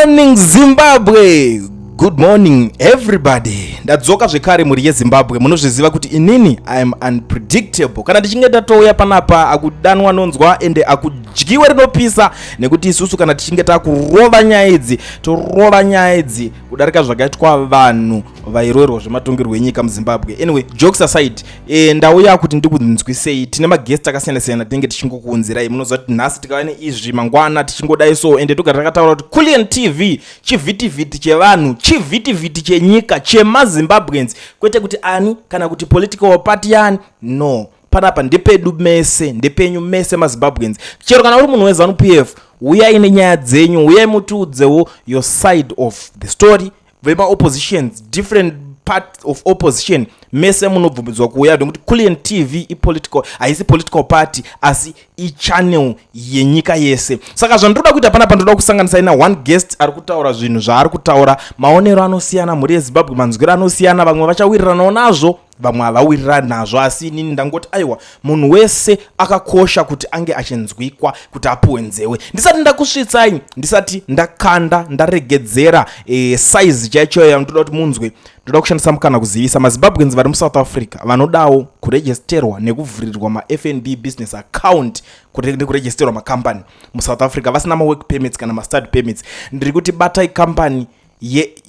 Morning, Zimbabwe. Good morning, everybody. Ndadzoka zvekare, mhuri yeZimbabwe. Munozviziva kuti inini I am unpredictable. Kana tichinge tatouya panapa, akudanwa nonzwa ende akudyiwe rinopisa, nekuti isusu kana tichinge takurova nyaya idzi, torova nyaya idzi kudarika zvakaitwa vanhu vairoverwa zvematongerwo enyika muZimbabwe. Anyway, jokes aside, ndauya kuti ndikunzwisei. Tine maguest akasiyana siyana tinenge tichingokuunzirai. Munoziva kuti nhasi tikava neizvi, mangwana tichingodai so. Ende togara takataura kuti Culian TV chivhitivhiti chevanhu, chivhitivhiti chenyika, chemaZimbabweans, kwete kuti ani kana kuti political party yani. No, panapa ndepedu mese, ndepenyu mese maZimbabweans. Chero kana uri munhu weZANU PF, uyai nenyaya dzenyu, uyai mutiudzewo your side of the story. Vemaoppositions, different part of opposition, mese munobvumidzwa kuuya, nekuti Culian TV ipolitical, haisi political party, asi ichannel yenyika yese. Saka zvandiroda kuita panapa, ndoda kusanganisai na one guest ari kutaura zvinhu zvaari kutaura. Maonero anosiyana, mhuri yeZimbabwe, manzwiro anosiyana. Vamwe vachawiriranawo nazvo, vamwe havawirirani nazvo, asi inini ndangoti aiwa, munhu wese akakosha kuti ange achinzwikwa, kuti apuwe nzewe. Ndisati ndakusvitsai, ndisati ndakanda ndaregedzera size chaicho yandoda kuti munzwe, ndoda kushandisa mukana kuzivisa maZimbabweans vari muSouth Africa vanodawo kuregisterwa nekuvhurirwa maFNB business account nekuregisterwa makambani muSouth Africa vasina mawork permits kana mastudy permits. Ndiri kuti batai kambani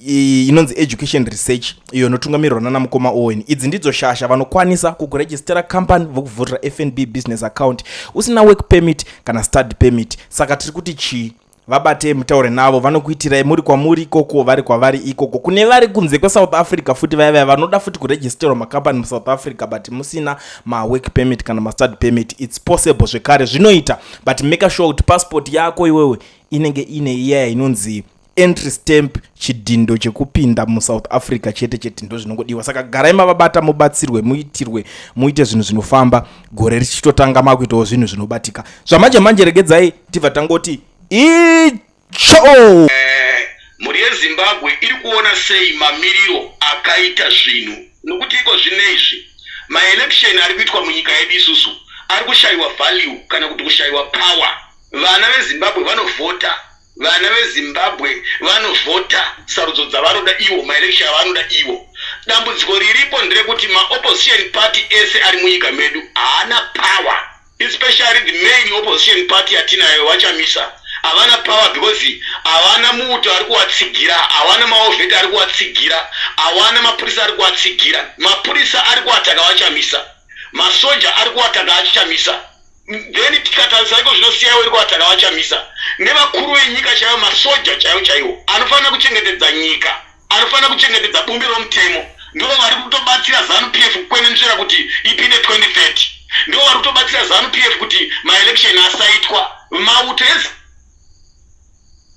inonzi Education Research, iyo inotungamirirwa nana mukoma Owen. Idzi ndidzo shasha vanokwanisa kukurejistera company, vokuvhurira FNB business account usina work permit kana study permit. Saka tiri kuti chii? Vabate, mutaure navo, vanokuitirai muri kwamuri ikoko, vari kwavari ikoko. Kune vari kunze kweSouth Africa futi, vaya vaya vanoda futi kuregisterwa makambani muSouth Africa but musina mawork permit kana mastudy permit, it's possible zvekare, zvinoita, but make sure kuti passport yako iwewe inenge ine iyaya inonzi entry stamp, chidhindo chekupinda muSouth Africa chete chete, ndo zvinongodiwa. Saka garai mavabata, mubatsirwe, muitirwe, muite zvinhu zvinofamba. Gore richitotanga makuitawo zvinhu zvinobatika. Zvamanje manje, regedzai tibva tangoti icho. Mhuri yeZimbabwe iri kuona sei mamiriro akaita zvinhu? Nokuti iko zvinezvi maelection ari kuitwa munyika yedu isusu ari kushayiwa value kana kuti kushayiwa power. Vana veZimbabwe vanovhota, vana veZimbabwe vanovhota sarudzo dzavanoda ivo, maelection avanoda ivo. Dambudziko riripo nderekuti maopposition party ese ari munyika medu haana power, especially the main opposition party yatinayo, vaChamisa. Havana power because havana muuto ari kuvatsigira, havana mawar vet ari kuvatsigira, havana mapurisa ari kuvatsigira. Mapurisa ari kuataka vaChamisa, masoja ari kuataka aChamisa. Then tikatarisa iko zvinosiyawo iri kuataka vaChamisa nevakuru venyika chaivo, masoja chaivo chaivo anofanira kuchengetedza nyika, anofanira kuchengetedza bumbiro romutemo, ndo vari kutobatsira ZANU PF kukwenenzvera kuti ipinde 2030, ndo vari kutobatsira ZANU PF kuti maelection asaitwa. Mauto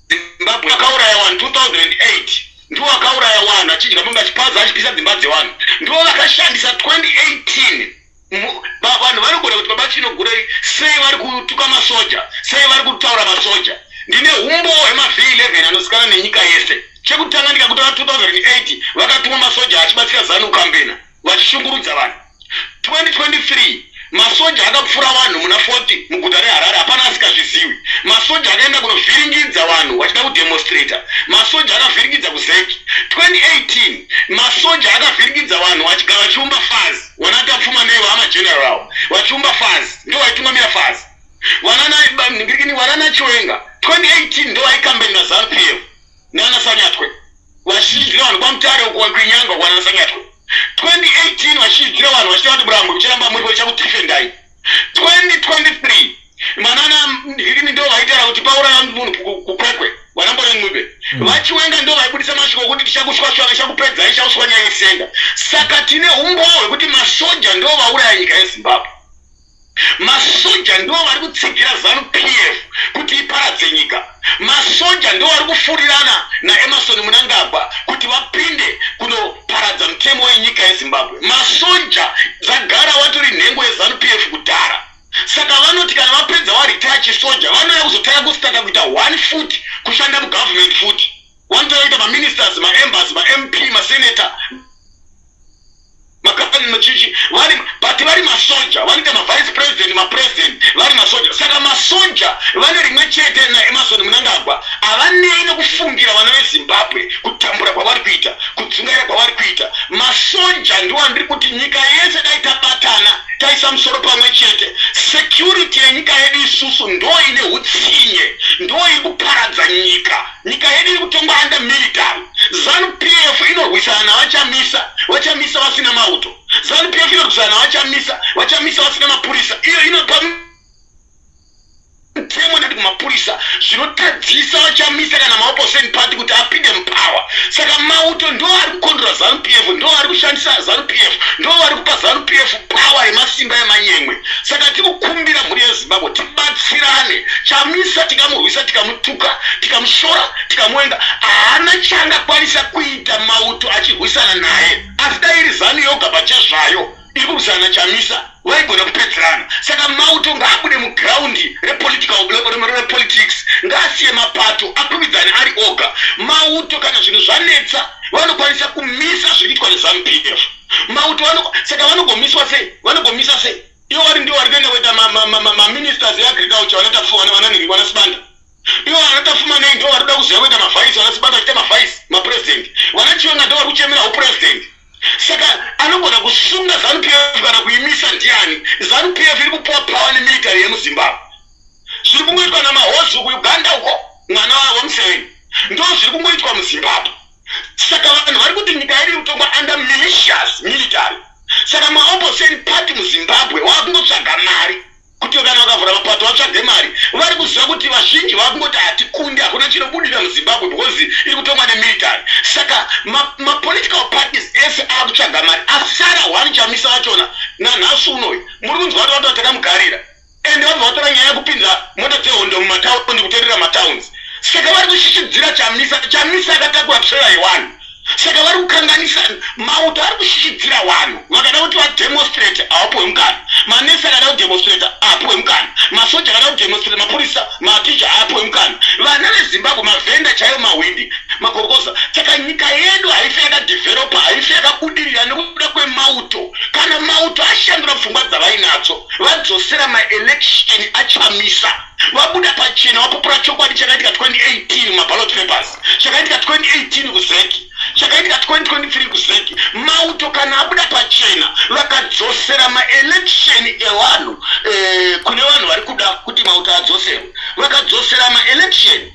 eZimbabwe akauraya vanhu 2008, ndiwo akauraya vanhu achidya mombe, achipaza, achipisa dzimba dzevanhu, ndivo vakashandisa 2018. Vanhu vanogona kuti, "Baba Chinogurei, sei vari kutuka masoja? Sei vari kutaura masoja?" Ndine umbowo hwemaV11 anozikanwa nenyika yese. Chekutanga, ndikakutora 2008, vakatumwa masoja achibatsira ZANU kambena, vachishungurudza vanhu. 2023 masoja akapfura vanhu muna 40 muguta reHarare, hapana asikazvizivi. Masoja akaenda kunovhiringidza vanhu vachida kudemonstrata. Masoja akavhiringidza kuZEC 2018. Masoja akavhiringidza vanhu vachigara vachiumba FAZ. Vana Tapfumaneyi vamageneral vachiumba FAZ, ndo vaitungamira FAZ. Vanana vanana Chiwenga 2018 ndo vaikambenera ZANU PF nana Sanyatwe, vachichidzira vanhu kwaMutare uko, kuInyanga kwanana Sanyatwe 2018, vachichidzira vanhu vachita kuti murambe muchiramba muripo, ichakudefendai. 2023 manana ini ndo vaitaura kuti pauraya munhu kuKwekwe, vanambona Ncube. VaChiwenga ndo vaibudisa mashoko okuti tichakushwashwa, tichakupedzai, tichakuswanyai senga. Saka tine umbowo hwekuti masoja ndo vauraya nyika yeZimbabwe. Masoja ndo vari kutsigira ZANU PF kuti iparadze nyika. Masoja ndo vari kufurirana naEmmerson Mnangagwa kuti vapinde kunoparadza mutemo wenyika yeZimbabwe. Masoja dzagara watori nhengo yeZANU PF kudhara. Saka vanoti kana vapedza varetire chisoja, vanouya kuzotanga kustarta kuita one foot kushanda mugovernment futi. Vanotanga kuita maministers, maembas, maMP, masenator. Machichi vari, but vari masoja, vanoita mavice president, mapresident, vari masoja. Saka masoja vane rimwe chete naEmmerson Mnangagwa. Havanei nekufungira vana veZimbabwe, kutambura kwavari kuita, kudzungaira kwavari kuita. Masoja ndiwo andiri kuti nyika yese dai tabatana, taisa musoro pamwe chete. Security yenyika yedu isusu ndo ine utsinye, ndo iri kuparadza nyika. Nyika yedu iri kutongwa under military. ZANU PF inorwisana navaChamisa, vaChamisa vasina mauto. ZANU PF inorwisana navaChamisa, vaChamisa vasina mapurisa. Iyo inopa mutemo neti kumapurisa zvinotadzisa vaChamisa kana maopposition party kuti apinde mupower. Saka mauto ndo ari kucontrola ZANU PF, ndo ari kushandisa ZANU PF, ndo vari kupa ZANU PF power yemasimba emanyemwe. Saka tikukumbira mhuri yeZimbabwe, tibatsirane. Chamisa tikamurwisa, tikamutuka, tikamushora, tikamuenga, haana chaangakwanisa kuita mauto achirwisana naye. Asi dai iri ZANU yoga pachezvayo iri kurwisana naChamisa, vaigona kupedzerana. Saka mauto ngaabude muground repolitics, ngaasiye mapato akwikwidzane ari oga. Mauto, kana zvinhu zvanetsa, vanokwanisa kumisa zviri kuitwa neZANU PF. Mauto, saka vanogomiswa sei? Vanogomisa sei ivo vari ndivo vari kuenda kuita maministers eagriculture? Vananhingi, vanaSibanda, ivo vanaTapfumanei ndo vari kuda kuziva kuita mavice. VanaSibanda vachiita mavice, mapresident. VanaChiwenga ndo vari kuchemera upresident. Saka anogona kusunga ZANU PF kana kuimisa ndiani? ZANU PF iri kupuwa power nemilitary yemuZimbabwe. Zviri kungoitwa namahozi kuUganda uko, mwana waMuseveni, ndo zviri kungoitwa muZimbabwe. Saka vanhu vari kuti nyika yedu iri kutongwa under militias, military. Saka maopposition party muZimbabwe wakungotsvaga mari, kuti kana vakavhura mapato vatsvage mari. Vari kuziva kuti vazhinji vakungoti hatikundi, hakuna chinobudira muZimbabwe because iri kutongwa nemilitary. Saka mapolitical parties ese akutsvaga mari. Asara one, Chamisa vachona nanhasi unoyu muri kunzwa kuti vatova takamugarira, ende vabva vatora nyaya yekupinza mota dzehondo mumataundi, kutenderera matowns. Saka vari kushishidzira Chamisa. Chamisa akatakura trailer yewanhu. Saka vari kukanganisa. Mauto ari kushishidzira vanhu. Vakada kuti vademonstrate, havapuhwe mukana. Manesi akada kudemonstrata, haapuhwe mukana. Masoja akada kudemonstrata, mapurisa, maticha, haapuhwe mukana. Vana veZimbabwe, mavhenda chaivo, mahwindi, makorokoza. Saka nyika yedu haifi yakadevelopa, haifi yakabudirira nekuda kwemauto. Kana mauto ashandura pfungwa dzavainadzo, vadzosera maelection aChamisa, vabuda pachena, vapupura chokwadi chakaitika 2018 mumaballot papers, chakaitika 2018 kuZEC, chakaitika 2023 kuZEC, mauto kana abuda pachena, vakadzosera maelection evanhu, kune vanhu vari kuda kuti mauto adzoserwe, vakadzosera maelection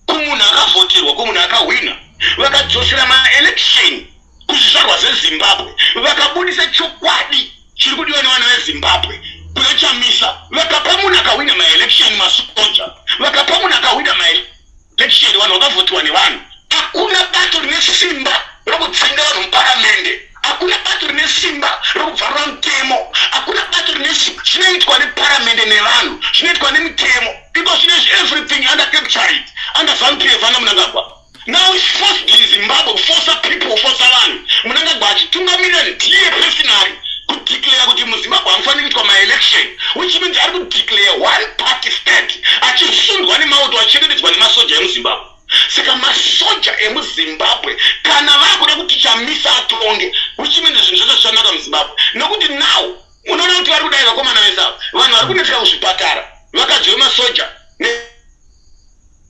kumunhu akavhoterwa, kumunhu akahwina, vakadzosera maelection kuzvizvarwa zveZimbabwe, vakabudisa chokwadi chiri kudiwa nevana veZimbabwe kuna Chamisa, vakapa munhu akahwina maelection, masoja vakapa munhu akahwina maelection, vanhu vakavhotiwa nevanhu, hakuna bato rine simba rokudzinga vanhu muparamende, hakuna bato rine simba rokubvarura mutemo, hakuna bato rine simba. Zvinoitwa neparamende nevanhu, zvinoitwa nemitemo. Iko zvinezvi everything under captured, under ZANU PF, ana Mnangagwa. Now is forced in Zimbabwe, kuforca people, kuforca vanhu. Mnangagwa achitungamirira ndiye personally kudeclare kuti muZimbabwe hamufaniri kuitwa maelection, which means ari kudeclare one party state, achisundwa nemauto, achichengetedzwa nemasoja emuZimbabwe. Saka masoja emuZimbabwe kana vakuda kuti Chamisa atonge, which means zvinhu zvose zvichanaka muZimbabwe, nokuti now unoona kuti vari kudai vakomana vese ava, vanhu vari kunetseka kuzvipatara, vakadzi vemasoja,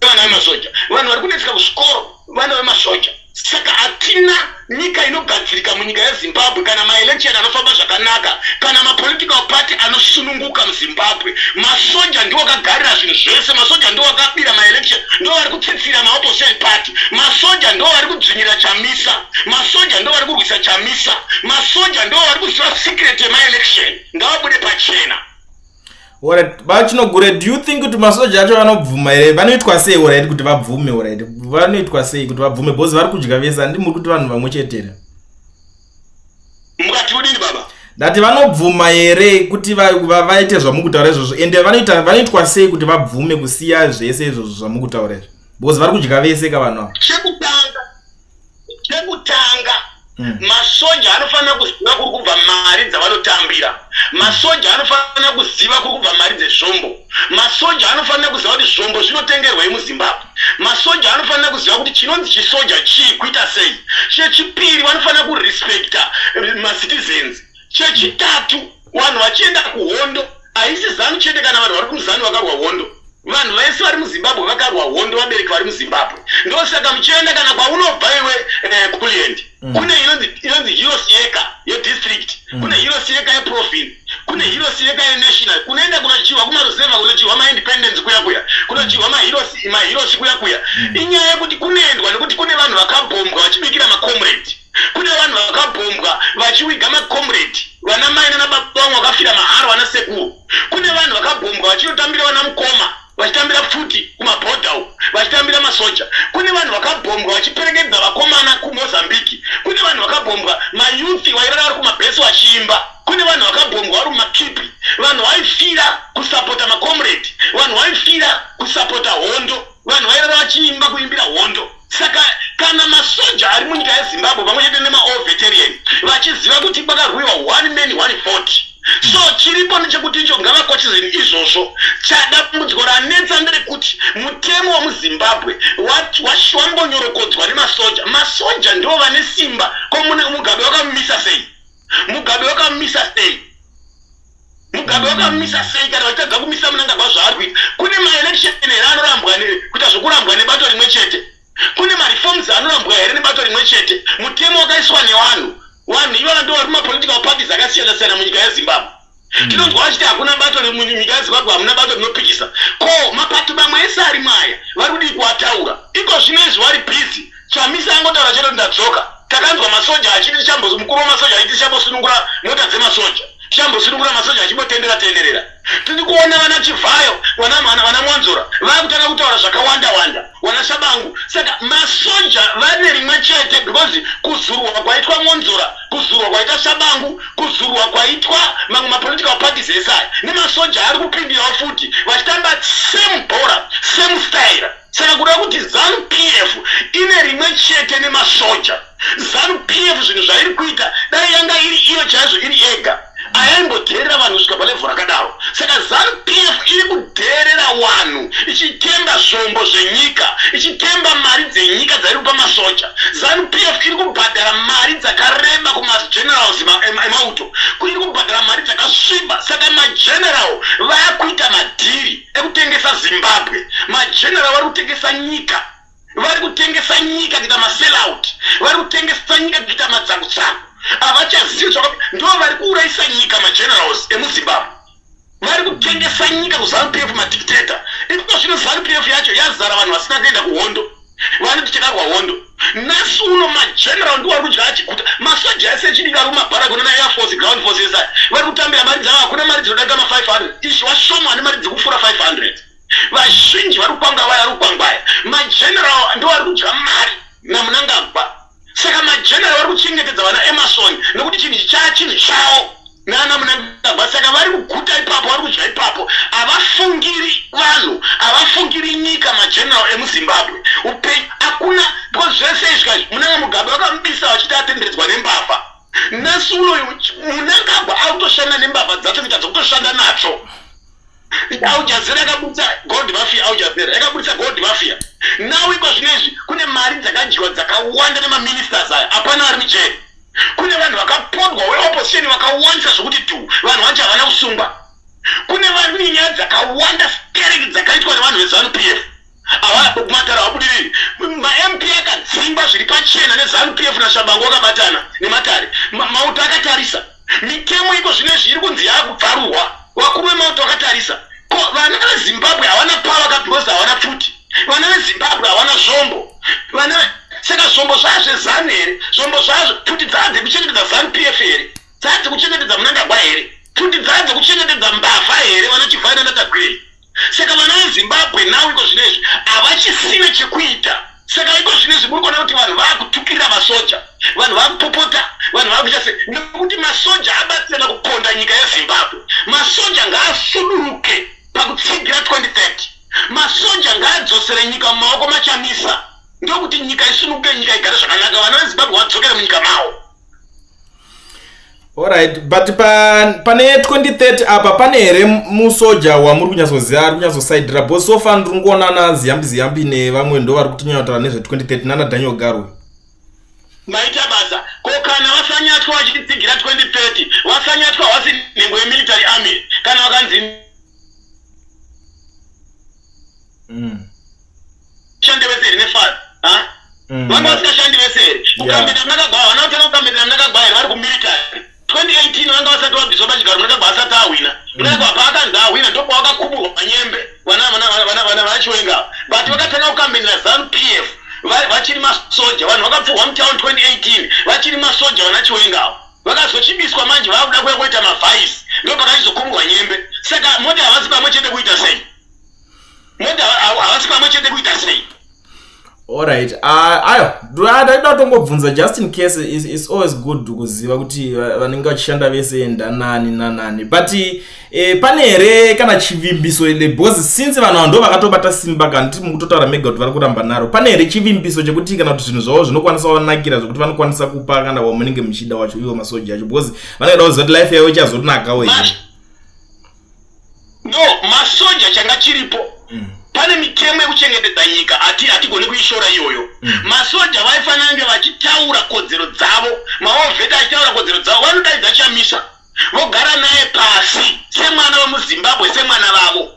vana vemasoja, vanhu vari kunetseka kuzvikoro, vana vemasoja. Saka hatina nyika inogadzirika munyika yeZimbabwe. Kana maelection anofamba zvakanaka, kana mapolitical party anosununguka muZimbabwe, masoja ndiwo akagarira zvinhu zvese. Masoja ndiwo akabira maelection, ndo vari kutsitsira maopposition party. Masoja ndo vari kudzvinyira Chamisa. Masoja ndo vari kurwisa Chamisa. Masoja ndo vari kuziva secret yemaelection. Ngavabude pachena. Alright, vaChinogure, do you think kuti masoja acho vanobvuma here? Vanoitwa sei, alright, kuti vabvume? Alright, vanoitwa sei kuti vabvume? Because vari kudya vese, handi muri kuti vanhu vamwe chete here? Mukati udini, baba? Ndati vanobvuma here kuti vaite zvamukutaura izvozvo? Ende vanoitwa sei kuti vabvume kusiya zvese izvozvo zvamukutaura izvo? Because vari kudya vese ka vanhu ava. Chekutanga. Masoja anofanira kuziva kuri kubva mari dzavanotambira. Masoja anofanira kuziva kuri kubva mari dzezvombo. Masoja anofanira kuziva kuti zvombo zvinotengerwei muZimbabwe. Masoja anofanira kuziva kuti chinonzi chisoja chii, kuita sei. Chechipiri, vanofanira kurespekta macitizens. Chechitatu, vanhu vachienda kuhondo, haisi ZANU chete, kana vanhu vari kuZANU vakarwa hondo, vanhu vese vari muZimbabwe vakarwa hondo, vabereki vari muZimbabwe. Ndosaka muchienda kana kwaunobva iwe, Kulient, kune inonzi Heroes Acre yedistrict, kune Heroes Acre yeprovince, kune Heroes Acre yenational. Kunoenda kunochiwa kumaruzevha, kunochiwa maindependence kuya kuya, kunochiwa maheroes kuya kuya. Inyaya yekuti kunoendwa nekuti kune vanhu vakabhombwa vachibikira macomrade, kune vanhu vakabhombwa vachiwiga macomrade, vana mai nana baba vamwe vakafira mahara, vana sekuru. Kune vanhu vakabhombwa vachinotambira vana mukoma, vachitambira pfuti kumabhodha uku, vachitambira masoja. Kune vanhu vakabhombwa vachiperekedza vakomana kuMozambiki. Kune vanhu vakabhombwa, mayouth vairara vari kumabhesi vachiimba. Kune vanhu vakabhombwa vari mumakipi. Vanhu vaifira kusapota macomrade, vanhu vaifira kusapota hondo, vanhu vairara vachiimba kuimbira hondo. Saka kana masoja ari munyika yeZimbabwe pamwe chete nemaall veteran vachiziva kuti pakarwiwa one man, one vote, so chiripo ndechekuti icho ngavakoche zvinhu izvozvo. Chadambudziko ranetsa nderekuti mutemo wemuZimbabwe wambonyorokodzwa nemasoja. Masoja ndo vane simba. Ko Mugabe wakamumisa sei? Mugabe wakamumisa sei? Mugabe wakamumisa sei kana vachitadza kumisa Munangagwa zvaari kuita? Kune maelection here anorambwa kuita zvokurambwa nebato rimwe chete? Kune mareforms anorambwa here nebato rimwe chete? Mutemo wakaiswa nevanhu. Vanhu ivava ndo vari mumapolitical parties akasiyana siyana munyika yeZimbabwe. Tinonzwa vachiti hakuna bato munyika yeZimbabwe, hamuna bato rinopikisa. Ko mapato mamwe ese ari mwaya vari kudii kuataura? Iko zvino izvi vari busy. Chamisa angotaura chete kuti ndadzoka. Takanzwa masoja achiti mukuru wemasoja achiti tichambosunungura mota dzemasoja, tichambosunungura masoja achimbotendera tenderera. Tiri kuona vana Chivhayo, vana Mwanzora vakutanga kutaura zvakawanda wanda, vana Shabangu. Saka masoja vane rimwe chete, because kuzurwa kwaitwa Mwanzora, kuzurwa kwaita Shabangu, kuzurwa kwaitwa mamwe mapolitical parties ese aya nemasoja ari kupindirawo futi vachitamba same bhora, same style. Saka kuda kuti ZANU PF ine rimwe chete nemasoja. ZANU PF zvinhu zvairi kuita, dai yanga iri iyo chaizvo iri ega, ayaimbodherera vanhu kusvika palevel rakadaro? Saka ZANU PF iri kudherera vanhu ichitemba zvombo zvenyika, ichitemba mari dzenyika dzairi kupa masoja. ZANU PF iri kubhadhara mari dzakareba kumagenerals emauto, iri kubhadhara mari dzakasviba. Saka mageneral vakuita madhiri ekutengesa Zimbabwe. Mageneral vari kutengesa nyika, vari kutengesa nyika kuita masellout, vari kutengesa nyika kuita madzangutsangu. Havachazivi zvaka ndo vari kuurayisa nyika. Magenerals emuZimbabwe vari kutengesa nyika kuZANU PF, madictator. Iko zvino ZANU PF yacho yazara vanhu vasina kuenda kuhondo, vanoti chakarwa hondo. Nhasi uno mageneral ndiwo vari kudya achiguta. Masoja ese echidiki ari kumabhara kuna air force, ground force ese aya vari kutambira mari dzavo. Hakuna mari dzinodarika ma500. Izvi vashoma vane mari dzekupfuura 500. Vazhinji vari kukwangwaya, vari kukwangwaya. Mageneral ndo vari kudya mari naMunangagwa. Saka mageneral vari kuchengetedza vana Emerson nekuti chinhu ichi chaa chinhu chavo nana Munangagwa. Saka vari kuguta ipapo, vari kudya ipapo. Havafungiri vanhu, havafungiri nyika. Mageneral emuZimbabwe upenyu hakuna, because zvese izvi kaizvi Munanga Mugabe vakamubisa vachiti atenderedzwa nembavha. Nhasi unoyu Munangagwa ari kutoshanda nembavha dzacho, kuita dzokutoshanda nadzo. Al Jazeera yakabudisa gold mafia, Al Jazeera yakabudisa gold mafia. Now iko zvino izvi kune mari dzakadyiwa dzakawanda nemaministers aya, hapana ari mujeri. Kune vanhu vakapondwa weopposition vakawandisa zvokuti tu vanhu vacho havana kusungwa. Kune vanhu nyaya dzakawanda stereki dzakaitwa nevanhu veZANU PF. Matara habudiriri. MaMP akadzingwa zviri pachena neZANU PF naShabangu wakabatana nematare. Mauto akatarisa. Mitemo iko zvino izvi iri kunzi yaakubvarurwa, vakuru vemauto vakatarisa. Ko vana veZimbabwe havana power ka, because havana pfuti. Vana veZimbabwe havana zvombo. Vana, saka zvombo zvaa zveZANU here? Zvombo zvazvo, pfuti dzaa dzekuchengetedza ZANU PF here? Dzaa dzekuchengetedza Munangagwa here? Pfuti dzaa dzekuchengetedza mbavha here, vana Chivhayo nanaTagwirei? Saka vana veZimbabwe now iko zvino izvi havachisina chekuita. Saka iko zvino izvi muri kuona kuti vanhu vaakutukirira masoja, vanhu vaakupopota, vanhu vaakuita se nekuti masoja abatsirana kuponda nyika yeZimbabwe. Masoja ngaasuduruke pakutsigira 2030. Masoja ngaadzosere nyika mumaoko maChamisa, ndokuti nyika isunuke, nyika igare zvakanaka, vana veZimbabwe vadzokere munyika mavo. Alright, but pa, pane 2030 apa pane here musoja wamuri kunyatsoziva ari kunyatsosaidira because so far ndiri kungoona ana ziyambi ziyambi nevamwe ndo vari kutinyatsotaura nezve 2030 nana Daniel Garwe. Maita basa. Ko kana vaSanyatwa vachitsigira 2030, vaSanyatwa havasi nhengo yemilitary army kana vakanzi shande vese here nefari ha vanga vasingashandi vese here kukambira Mnangagwa havana kutanga kukambirira Mnangagwa here vari kumilitary 2018 vanga vasati vabviswa pachigaro Mnangagwa asati ahwina Mnangagwa paakanzi ahwina ndopawakakuburwa nyembe vana vana vana vana vaChiwenga but vakatanga kukambirira ZANU PF vachiri masoja vanhu vakapfuhwa mutown 2018 vachiri masoja vana Chiwenga avo vakazochibiswa manje vakuda kuya kuita mavice ndopakachizokuburwa nyembe saka moti havasi pamwe chete kuita sei moti havasi pamwe chete kuita sei? Alright, ayo ndaida kutongobvunza just in case. It's always good kuziva kuti vanenge vachishanda vese ndanani nanani, but pane here kana chivimbiso, because since vanhu ava ndo vakatobata simba, kana tiri mukutotaura mega kuti vari kuramba naro, pane here chivimbiso chekuti kana kuti zvinhu zvavo zvinokwanisa vanakira zvekuti vanokwanisa kupa kana wamunenge muchida wacho, ivo masoja acho, because vanenge da kuziva kuti life yavo ichazonakawo here? No, masoja changa chiripo, pane mitemo yekuchengetedza nyika, hatigoni kuishora iyoyo. Masoja vaifanira kunge vachitaura kodzero dzavo, mawar vet achitaura kodzero dzavo, vanodaidza Chamisa vogara naye pasi semwana wemuZimbabwe, semwana vavo.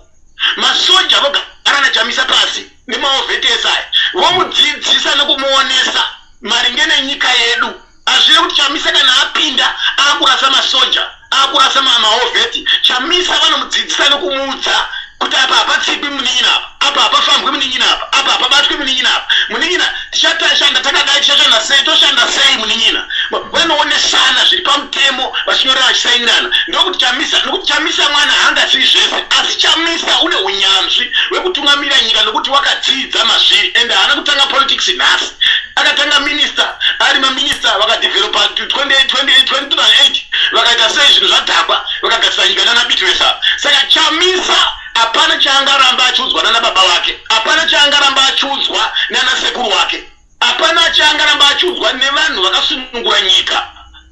Masoja vogara naChamisa pasi nemawar vet ese aya, vomudzidzisa nekumuonesa maringe nenyika yedu. Hazvire kuti Chamisa kana apinda akurasa masoja, akurasa mawar vet. Chamisa vanomudzidzisa nekumuudza kuti apa hapatsikwi munin'ina, apa apa hapafambwi munin'ina, apa apa hapabatwi munin'ina, apa munin'ina tichashanda takadai, tichashanda sei, toshanda sei munin'ina. Vanoonesana zviri pamutemo, vachinyorera, vachisainirana, ndokuti Chamisa, nokuti Chamisa mwana haangazivi zvese, asi Chamisa une unyanzvi hwekutungamira nyika nokuti wakadzidza mazviri ende haana kutanga politics nhasi. Akatanga minista, ari maminista, vakadevelopa 2008, vakaita sei zvinhu zvadhakwa, vakagadzisa nyika nana Biti vesa. Saka Chamisa hapana chaangaramba achiudzwa nana baba vake, hapana chaangaramba achiudzwa nana sekuru wake, hapana chaangaramba achiudzwa nevanhu vakasunungura nyika.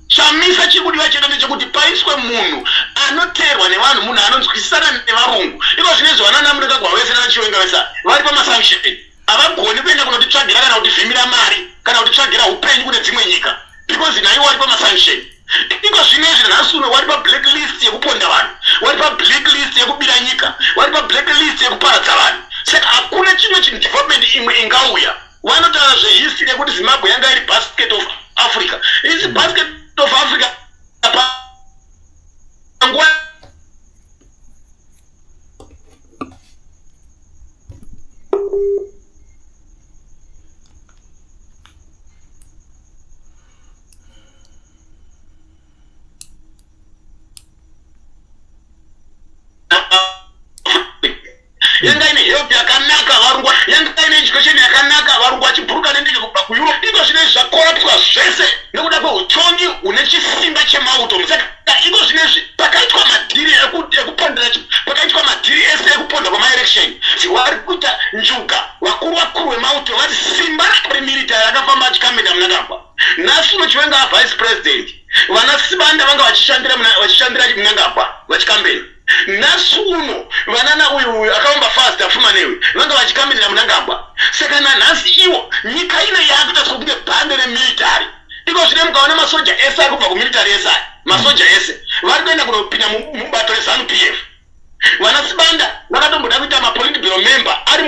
Chamisa chiri kudiwa chete ndechekuti paiswe munhu anoteerwa nevanhu, munhu anonzwisisana nevarungu. Iko zvinezvi vanana Mnangagwa vese nanaChiwenga vese vari pamasanction, havagoni kuenda kunotitsvagira kana kutivhimira mari kana kutitsvagira upenyu kune dzimwe nyika because naiwo wari pamasanction. Iko zvinezvi nhasi uno wari pablack list yekuponda vanhu, wari pablack list yekubira nyika, wari pablack list yekuparadza vanhu. Saka hakuna chimwe chinhu, development imwe ingauya. Vanotaura zvehistory yekuti Zimbabwe yanga iri basket of Africa, isi basket of Africa panguva yanga ine health yakanaka, varungu yanga ine education yakanaka, varungu vachibhuruka nendege kubva kuEurope. Iko zvinezvi zvakorapswa zvese nekuda kweutongi hune chisimba chemauto. Saka iko zvinezvi pakaitwa madhiri ekupondera, pakaitwa madhiri ese ekuponda kwemaelection, vari kuita njuga vakuru vakuru vemauto vati simba remilitary rakafamba achikamenda Mnangagwa. Nhasi uno Chiwenga vice president, vana Sibanda vanga vachishandira Mnangagwa vachikambena. Nhasi uno vanana uyu uyu akaomba fast afumanewe vanga vachikambirira Mnangagwa. Saka nanhasi iwo nyika ino yakuita sokunge bhande remilitary. Iko zvine mukaona masoja ese ari kubva kumilitary ese aya, masoja ese vari kuenda kunopinda mubato reZANU PF. Vana Sibanda vakatomboda kuita mapolitburo member ari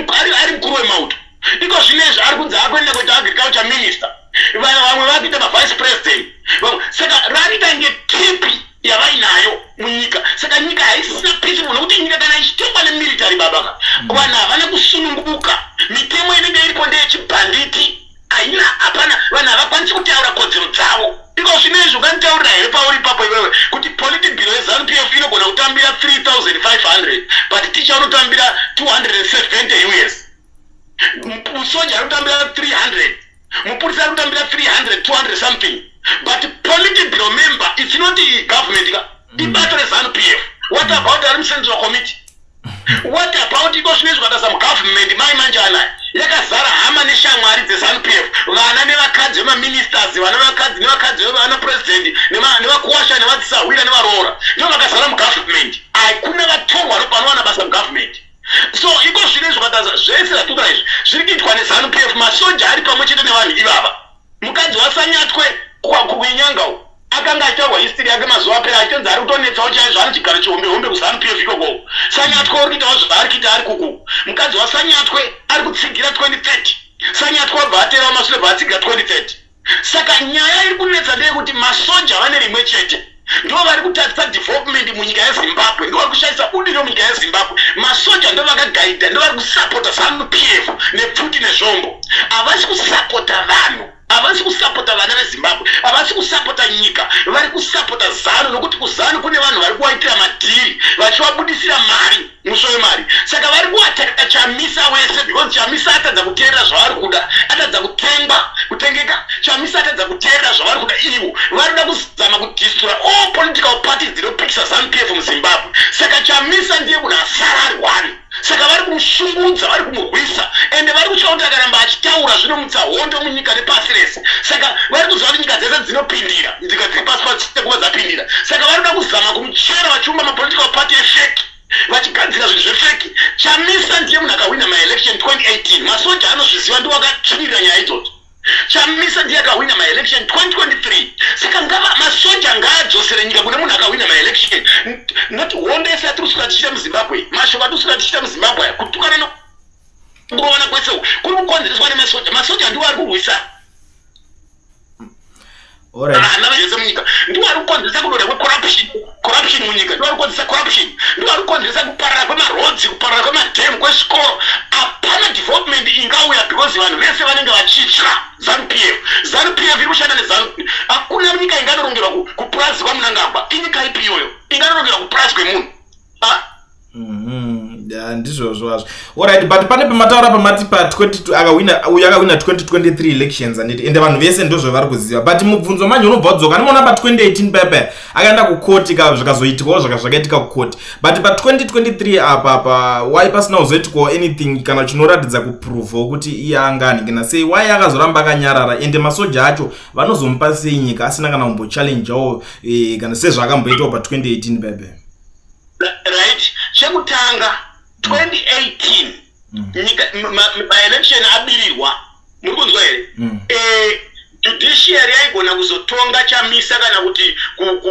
mukuru wemauto. Iko zvinezvi ari kunzi akuenda kuita agriculture minister, vamwe vakuita mavice president. Saka rakuita nge tipi yavainayo munyika. Saka nyika haisisina peaceful nokuti nyika kana ichitongwa nemilitary babaka, vanhu havana kusununguka. Mitemo inenge iripo ndeyechibhanditi, haina, hapana, vanhu havakwanisi kutaura kodzero dzavo. Iko zvinezvi unganditaurira here pauri ipapo iwewe kuti politburo yeZANU PF inogona kutambira 3500 but ticha unotambira 270 US, musoja ari kutambira 300, mupurisa ari kutambira 300, 200 something, but politburo member, it's not government ka, ibato reZANU PF. What about ari mucentral committee? What about iko zvinezvi kukatarisa mugovernment mai manje anaya? Yakazara hama neshamwari dzeZanu PF, vana nevakadzi vemaministers, vana vevakadzi nevakadzi vevana president, nevakuwasha, nevadzisahwira, nevaroora, ndivo vakazara mugovernment. Hakuna vatorwa vanowana basa mugovernment. So iko zvino izvo kataza zvese zvatikuta izvi zviri kuitwa neZanu PF, masoja ari pamwe chete nevanhu ivava. Mukadzi waSanyatwe kuInyanga uku akanga achitaurwa history yake mazuva apera, achitonzi ari kutonetsawo chaizvo, ane chigaro chihombe hombe kuZanu PF ikoko. Sanyatwe uri kuitawo zvaari kuita ari kuku. Mukadzi waSanyatwe ari kutsigira 2030. Sanyatwe wabva aterawo mashure, bva atsigira 2030. Saka nyaya iri kunetsa ndeyekuti masoja vane rimwe chete, ndo vari kutadzisa development munyika yeZimbabwe, ndo vari kushandisa budiriro munyika yeZimbabwe. Masoja ndo vakagaidha, ndo vari kusapota ZANU PF nepfuti nezvombo. Havasi kusapota vanhu, havasi kusapota vana veZimbabwe, havasi kusapota nyika, vari kusapota ZANU, nokuti kuZANU kune vanhu vari kuvaitira madhiri vachivabudisira mari, musvo wemari. Saka vari kuataka Chamisa wese because Chamisa atadza kuteerera zvavari kuda, atadza kutengwa, kutengeka. Chamisa atadza kuteerera zvavari kuda ivo. Vari kuda kuzama kudestroy all political parties dzinopikisa ZANU PF muZimbabwe. Saka Chamisa ndiye munhu asara ari one. Saka vari kumushungurudza, vari kumurwisa, ende vari kutya kuti akaramba achitaura zvinomutsa hondo munyika nepasi rese. Saka vari kuziva kuti nyika dzese dzinopindira, nyika dziri pasi pasi dzapindira. Saka vari kuda kuzama kumuchera vachiumba mapolitical party efake, vachigadzira zvinhu zvefake. Chamisa ndiye munhu akahwina maelection 2018. Masoja anozviziva, ndiwo akatsvirira nyaya idzodzo. Chamisa ndiye akahwina maelection 2023. Saka ngava masoja ngaadzosere nyika kune munhu akahwina maelection, not hondo yese yatiri kuswera tichiita muZimbabwe. Mashoko atiri kuswera tichiita muZimbabwe aya, kutukana nokurovana kwese uku, kuri kukonzereswa nemasoja. Masoja ndiwo ari kurwisa vana vese munyika, ndiwo ari kukonzeresa kudonha kwecorruption, corruption munyika, ndiwo ari kukonzeresa corruption, ndiwo ari kukonzeresa kuparara kwemaroads, kuparara kwemadhemu, kwezvikoro. Hapana development ingauya because vanhu vese vanenge vachitya ZANU PF. ZANU PF iri kushanda neZANU. Hakuna nyika inganorongerwa kupurazi kwaMunangagwa. Inyika ipi iyoyo inganorongerwa kupurazi kwemunhu? Ah. Ya, ndizvozvo hazvo. Alright, but pane pamataura pamati pa20 akahwina uyu, akahwina 2023 elections, anditi? Ende vanhu vese ndozvavari kuziva, but mubvunzo manje unobva wadzoka. Anoona pa2018 paya akaenda kukoti ka, zvikazoitikawo zvakaitika kukoti, but pa2023 apa pa why pasina kuzoitikawo anything kana chinoratidza kuprovawo kuti iye anga anhingina sei? Why akazoramba akanyarara? Ende masoja acho vanozomupa sei nyika asina kana kumbochallengewo kana sezvaakamboitawo pa2018 paya? Right, chekutanga, 2018 nyika maelection abirirwa, muri kunzwa here? Mm. Judiciary yaigona kuzotonga Chamisa kana kuti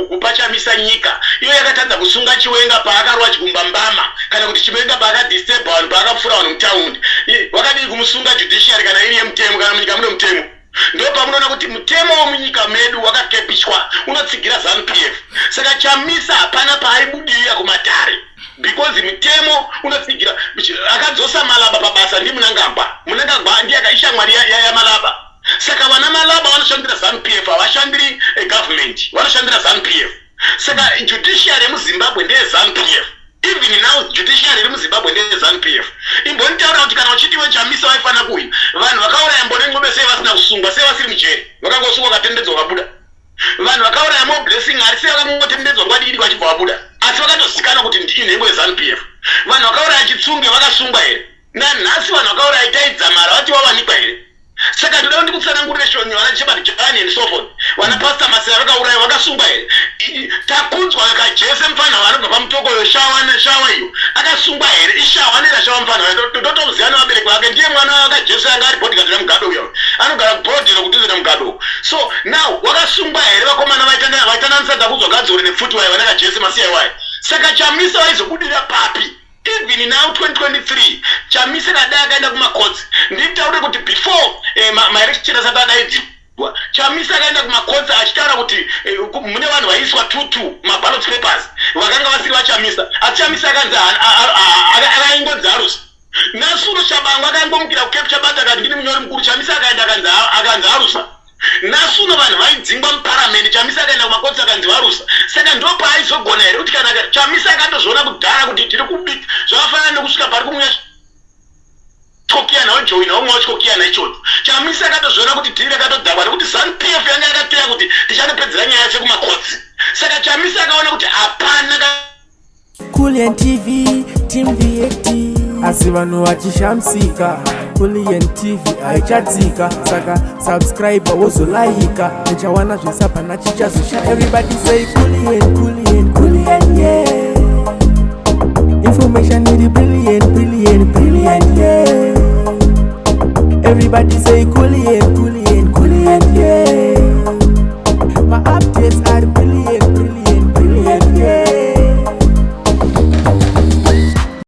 kupa Chamisa nyika iyo yakatadza kusunga Chiwenga paakarwa chigumbambama, kana kuti Chiwenga paakadisturba vanhu, paakapfura vanhu mutaundi? Wakadii kumusunga judiciary kana iri yemutemo, kana munyika mune mutemo? Ndo pamunoona kuti mutemo wemunyika medu wakakepishwa, unotsigira ZANU PF. Saka Chamisa hapana paaibudirira kumatare because mutemo unotsigira. Akadzosa Malaba pabasa ndiMunangagwa. Munangagwa ndiye akaishamwari yaMalaba. Saka vana Malaba vanoshandira ZANU PF, havashandiri government, vanoshandira ZANU PF. Saka judiciary yemuZimbabwe ndeyeZANU PF. Even now judiciary iri muZimbabwe ndeyeZANU PF. Imbonitaura kuti kana uchiti Chamisa vaifanira kuwina, vanhu vakauraya Mbone Ncube sei vasina kusungwa? Sei vasiri mujeri? Vakangosungwa, vakatendedzwa, vakabuda. Vanhu vakauraya Moreblessing ari sei vakangotendedzwa nguva diki vachibva vabuda, asi vakatozikanwa kuti inhengo yeZANU PF? Vanhu vakauraya Chitsunge vakasungwa here? Nanhasi vanhu vakauraya Itai Dzamara vati wawanikwa here? Saka ndoda kuti ndikutsanangurire shonyo, vana Shepard Jani and so forth, vana Pastor Masera vakauraya vakasungwa here? Takunzwa Kajese, mufana vanobva paMutokoyo, shawa shawa iyo, akasungwa here? Ishawa nera shawa mufana ndotomuziva nevabereki vake. Ndiye mwana wakaJesu anga ari bodyguard raMugabe uyo anogara kubhodhero kudhuze naMugabe uko. So now wakasungwa here vakomana vaitandanisa Takudzwa Gadzore nepfuti wayo, vana Kajese masiya iwayo? Saka Chamisa vaizobudira papi? Even now 2023 Chamisa kadai akaenda kumacourts, nditaure kuti before maelection asati adaidzirwa, Chamisa akaenda kumacourts achitaura kuti mune vanhu vaiiswa 22 maballot papers vakanga vasiri vaChamisa, asi Chamisa akanzi akaingonzi arusa. Nasuro Shabangu akangomukira kucapture bata akati, "Ndini munyori mukuru." Chamisa akaenda akanzi arusa. Nasuno vanhu vaidzingwa muparamende, Chamisa akaenda kumacourts akanzi varusa. Saka ndo paaizogona here kuti kana Chamisa akatozviona kudhara kuti tiri kubika, zvakafanana nekusvika pari kumwa tyokiyana, wajoina womwe watyokiyana ichocho. Chamisa akatozviona kuti dhiri rakatodhakwa nekuti ZANU PF yanga yakateya kuti tichanopedzera nyaya yese. Saka Chamisa akaona kuti hapana Kulian TV, Team VAT. Asi vanhu vachishamisika. Kulliant TV haichatsika, saka subscribe wozolaika, nichawana zvisapana chichazosha. Everybody say Kulliant, Kulliant, Kulliant, yeah. Information iri brilliant, brilliant, brilliant, yeah. Everybody say Kulliant.